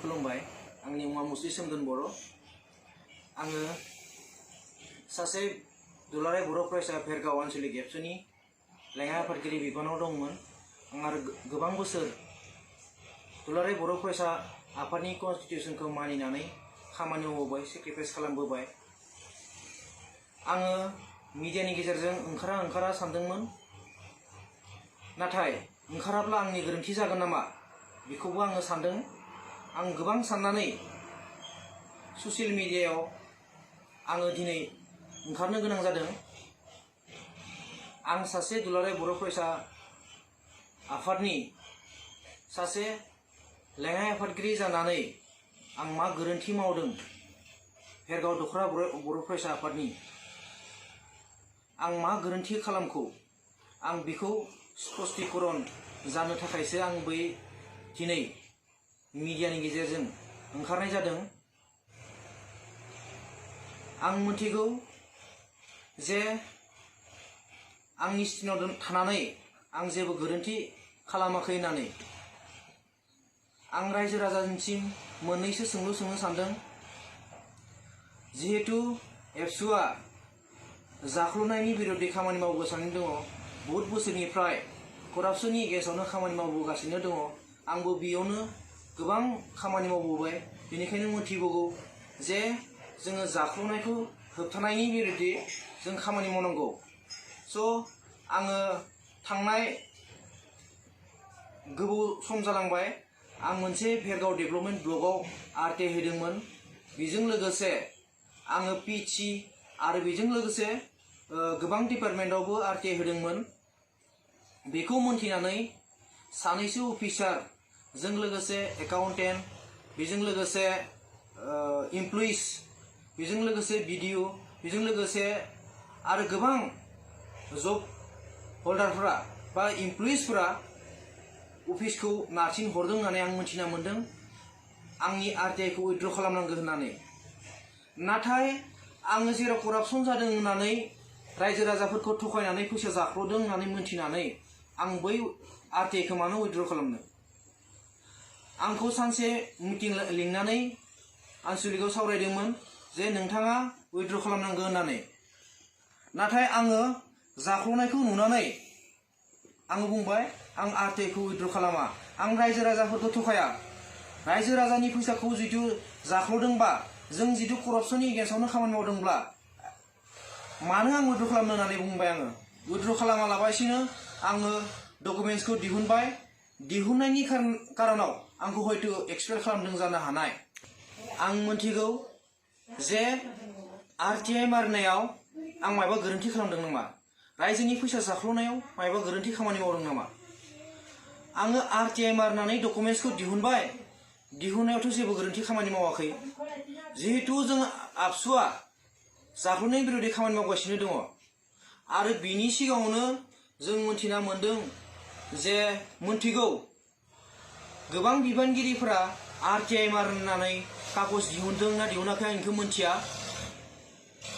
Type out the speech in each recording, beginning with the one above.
खुलुमबाय आंनि मुङा मुस्रि सोमदोन बर' आङो सासे दुलाराय बर' फरायसा भेरगाव आन्चलिक एबसुनि लेङाइ आफादगिरि बिबानाव दंमोन आं आरो गोबां बोसोर दुलाराय बर' फरायसा आफादनि कन्स्टिटिउसनखौ मानिनानै खामानि मावबोबाय सेक्रिफाइस खालामबोबाय आङो मिडियानि गेजेरजों ओंखारा सानदोंमोन नाथाय ओंखाराब्ला आंनि गोरोन्थि जागोन नामा बेखौबो आङो सानदों आं गोबां साननानै ससियेल मिडियायाव आङो दिनै ओंखारनो गोनां जादों आं सासे दुलाराय बर' फरायसा आफादनि सासे लेङाइ आफादगिरि जानानै आं मा गोरोन्थि मावदों भेरगाव दख'रा बर' फरायसा आफादनि आं मा गोरोन्थि खालामखो आं बेखौ स्पष्टीकरण जानो थाखायसो आं बै दिनै मिडियानि गेजेरजों ओंखारनाय जादों आं मिथिगौ जे आंनि सिङाव थानानै आं जेबो गोरोन्थि खालामाखै होननानै आं रायजो राजानिसिम मोननैसो सोंलु सोंनो सानदों जिहेतु एबसुआ जाख्ल'नायनि बिरुद्धै खामानि मावगासिनो दङ बहुत बोसोरनिफ्राय करापसननि एगेन्स्टआवनो खामानि मावबोगासिनो दङ आंबो बेयावनो गोबां खामानि मावबोबाय बेनिखायनो मिथिबोगौ जे जोङो जाख्ल'नायखौ होबथानायनि बिरुद्धै जों खामानि मावनांगौ स' आङो थांनाय गोबाव सम जालांबाय आं मोनसे भेरगाव डेभेलपमेन्ट ब्लकआव आरटिआइ होदोंमोन बेजों लोगोसे आङो पिएचसि आरो बेजों लोगोसे गोबां डिपार्टमेन्टआवबो आरटिआइ होदोंमोन बेखौ मोनथिनानै सानैसो अफिसार जों लोगोसे एकाउन्टेन्ट बेजों लोगोसे इमप्लयिज बेजों लोगोसे बिडिअ बेजों लोगोसे आरो गोबां जब हल्डारफोरा बा इमप्लयिजफोरा अफिसखौ नारसिन हरदों होननानै आं मिथिना मोन्दों आंनि आरटिआइखौ उइथड्र खालामनांगौ होननानै नाथाय आङो जेराव करापसन जादों होननानै रायजो राजाफोरखौ थगायनानै फैसा जाख्ल'दों होननानै मिथिनानै आं बै आरटिआइखौ मानो उइथड्र खालामनो आंखौ सानसे मिटिं लिंनानै आन्चलिकआव सावरायदोंमोन जे नोंथाङा उइथड्र खालामनांगौ होननानै नाथाय आङो जाख्ल'नायखौ नुनानै आङो बुंबाय आं आरटिआइखौ उइथड्र खालामा आं रायजो राजाफोरखौ थगाया रायजो राजानि फैसाखौ जितु जाख्ल'दोंबा जों जितु करापसननि एगेन्स्टआवनो खामानि मावदोंब्ला मानो आं उइथड्र खालामनो होननानै बुंबाय आङो उइथड्र खालामालाबासिनो आङो डकुमेन्ट्सखौ दिहुनबाय दिहुननायनि कारनाव आंखौ हयतो एक्सपेल खालामदों जानो हानाय आं मिथिगौ जे आरटिआइ मारिनायाव आं माबा गोरोन्थि खालामदों नामा रायजोनि फैसा जाख्ल'नायाव माबा गोरोन्थि खामानि मावदों नामा आङो आरटिआइ मारिनानै डकुमेन्ट्सखौ दिहुनबाय दिहुननायावथ' जेबो गोरोन्थि खामानि मावाखै जिहेतु जों आबसुआ जाख्ल'नायनि बिरुद्धै खामानि मावगासिनो दङ आरो बिनि सिगाङावनो जों मिथिना मोन्दों जे मिथिगौ गोबां बिबानगिरिफोरा आरटिआइ मारिनानै कागज दिहुनदों ना दिहुनाखै आं बेखौ मिथिया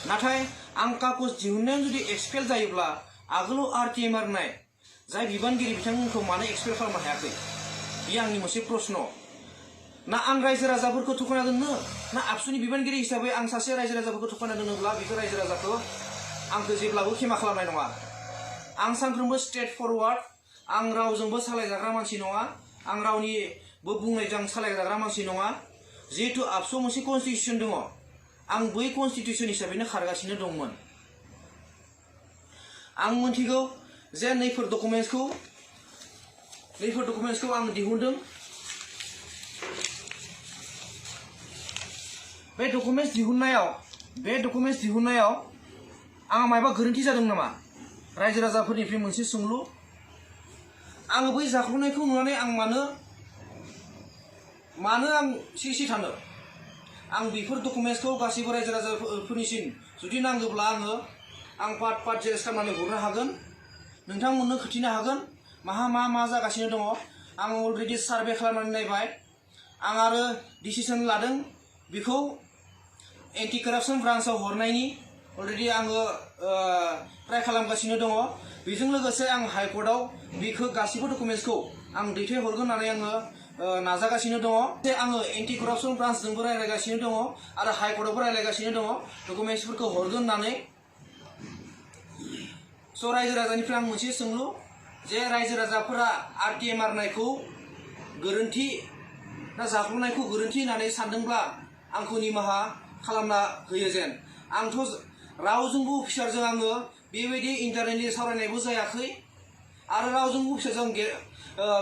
नाथाय आं कागज दिहुननायाव जुदि एक्सपेल जायोब्ला आगोलाव आरटिआइ मारिनाय जाय बिबानगिरि बिथांमोनखौ मानो एक्सपेल खालामनो हायाखै बेयो आंनि मोनसे प्रश्न ना आं रायजो राजाफोरखौ थगायना दोननो ना आबसुनि बिबानगिरि हिसाबै आं सासे रायजो राजाफोरखौ थगायना दोनोब्ला बेखौ रायजो राजाखौ आंखौ जेब्लाबो क्षमा खालामनाय नङा आं सानफ्रोमबो स्ट्रेट फरवार्ड आं रावजोंबो सालायजाग्रा मानसि नङा आं रावनिबो बुंनायजों सालायजाग्रा मानसि नङा जिहेतु आबसुआव मोनसे कन्स्टिटिउसन दङ आं बै कन्स्टिटिउसन हिसाबैनो खारगासिनो दंमोन आं मिथिगौ जे नैफोर डकुमेन्ट्सखौ आं दिहुनदों बे डकुमेन्ट्स दिहुननायाव आंहा माबा गोरोन्थि जादों नामा रायजो राजाफोरनिफ्राय मोनसे सोंलु आङो बै जाख्ल'नायखौ नुनानै आं मानो आं सिसि थानो आं बेफोर डकुमेन्ट्सखौ गासैबो रायजो राजाफोरनिसिम जुदि नांगौब्ला आं पार्ट जेरेक्स खालामनानै हरनो हागोन नोंथांमोननो खोन्थिनो हागोन मा जागासिनो दङ आं अलरेडि सार्भे खालामनानै नायबाय आं आरो डिसिसन लादों बेखौ एन्टि करापसन ब्रान्चआव हरनायनि अलरेडि आङो ट्राइ खालामगासिनो दङ बेजों लोगोसे आं हाइकर्टआव बेखौ गासैबो डकुमेन्ट्सखौ आं दैथायहरगोन होननानै आङो नाजागासिनो दङ जे आङो एन्टि करापसन ब्रान्सजोंबो रायज्लायगासिनो दङ आरो हाइकर्टआवबो रायज्लायगासिनो दङ डकुमेन्टसफोरखौ हरगोन होननानै स' रायजो राजानिफ्राय आं मोनसे सोंलु जे रायजो राजाफोरा आरटिए मारनायखौ गोरोन्थि ना जाख्ल'नायखौ गोरोन्थि होननानै सानदोंब्ला आंखौ निमाहा खालामना होयो जेन आंथ' रावजोंबो अफिसारजों आङो बेबायदि इन्टारनेटनि सावरायनायबो जायाखै आरो रावजोंबो अफिसारजों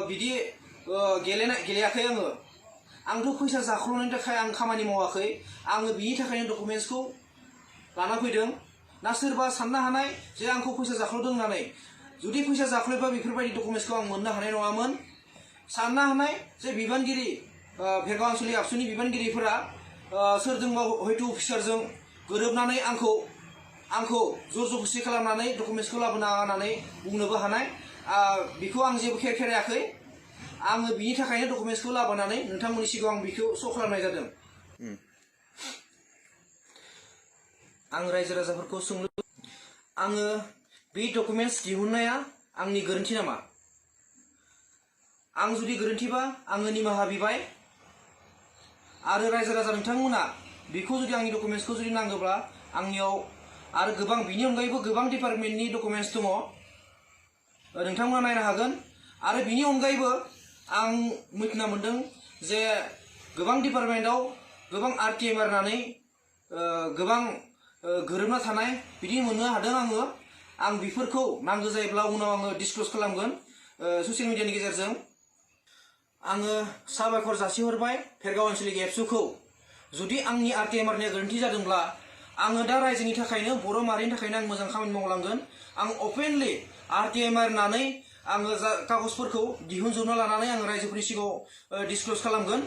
बिदि गेलेयाखै आंथ' फैसा जाख्ल'नायनि थाखाय आं खामानि मावाखै आङो बिनि थाखायनो डकुमेन्टसखौ लाना फैदों ना सोरबा साननो हानाय जे आंखौ फैसा जाख्ल'दों होननानै जुदि फैसा जाख्ल'योबा बेफोरबायदि डकुमेन्टसखौ आं मोननो हानाय नङामोन साननो हानाय जे बिबानगिरि भेरगाव आनसलिक आबसुनि बिबानगिरिफोरा सोरजोंबा हयथ' अफिसारजों गोरोबनानै आंखौ जर जबरदस्ति खालामनानै डकुमेन्टसखौ लाबोना होननानै बुंनोबो हानाय बेखौ आं जेबो खेरायाखै आङो बिनि थाखायनो डकुमेन्टसखौ लाबोनानै नोंथांमोननि सिगाङाव आं बेखौ श' खालामनाय जादों आं रायजो राजाफोरखौ सोंलु आङो बे डकुमेन्टस दिहुननाया आंनि गोरोन्थि नामा आं जुदि गोरोन्थिबा आङो निमाहा बिबाय आरो रायजो राजा नोंथांमोना बेखौ जुदि आंनि डकुमेन्टसखौ जुदि नांगौब्ला आंनियाव आरो गोबां बिनि अनगायैबो गोबां डिपार्टमेन्टनि डकुमेन्टस दङ नोंथांमोना नायनो हागोन आरो बिनि अनगायैबो आं मिथिना मोन्दों जे गोबां डिपार्टमेन्टआव गोबां आरटिए मारनानै गोबां गोरोबना थानाय बिदि मोननो हादों आं बेफोरखौ नांगौ जायोब्ला उनाव आङो डिसक्ल'ज खालामगोन ससियेल मिडियानि गेजेरजों आङो साबायखर जासिहरबाय भेरगाव आनसलिक एबसुखौ जुदि आंनि आरटिए मारनाया गोरोन्थि जादोंब्ला आङो दा रायजोनि थाखायनो बर' माहारिनि थाखायनो आं मोजां खामानि मावलांगोन आं अपेनलि आरटिए मारनानै आङो जा कागजफोरखौ दिहुनजोबना लानानै आङो रायजोफोरनि सिगाङाव डिसक्ल'ज खालामगोन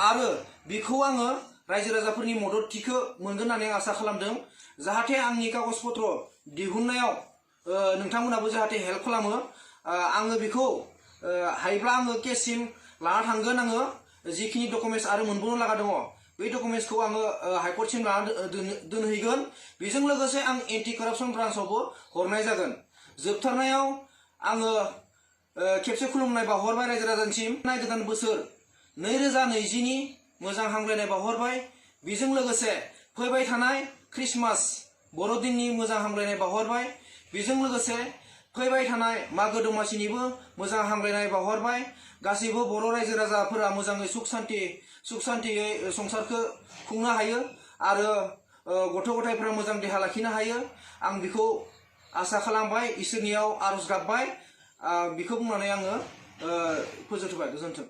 आरो बेखौ आङो रायजो राजाफोरनि मददथिखौ मोनगोन होननानै आं आसा खालामदों जाहाथे आंनि कागज पत्र दिहुननायाव नोंथांमोनाबो जाहाथे हेल्प खालामो आङो बेखौ हायोब्ला आङो केससिम लाना थांगोन आङो जिखिनि डकुमेन्टस आरो मोनबावनो लागा दङ बे डकुमेन्टसखौ आङो हाइकर्टसिम लाना दोनहैगोन बेजों लोगोसे आं एन्टि करापसन ब्रान्सआवबो हरनाय जागोन जोबथारनायाव आङो खेबसे खुलुमनाय बावहरबाय रायजो राजानिसिम गोदान बोसोर 2020नि मोजां हामलायनाय बावहरबाय बेजों लोगोसे फैबाय थानाय क्रिसमास बर'दिननि मोजां हामलायनाय बावहरबाय बेजों लोगोसे फैबाय थानाय मागो दमासिनिबो मोजां हामलायनाय बावहरबाय गासैबो बर' रायजो राजाफोरा मोजाङै सुख सान्तियै संसारखौ खुंनो हायो आरो गथ' गथायफोरा मोजां देहा लाखिनो हायो आं बेखौ आसा खालामबाय इसोरनियाव आरज गाबबाय बेखौ बुंनानै आङो फोजोबथ'बाय गोजोन्थों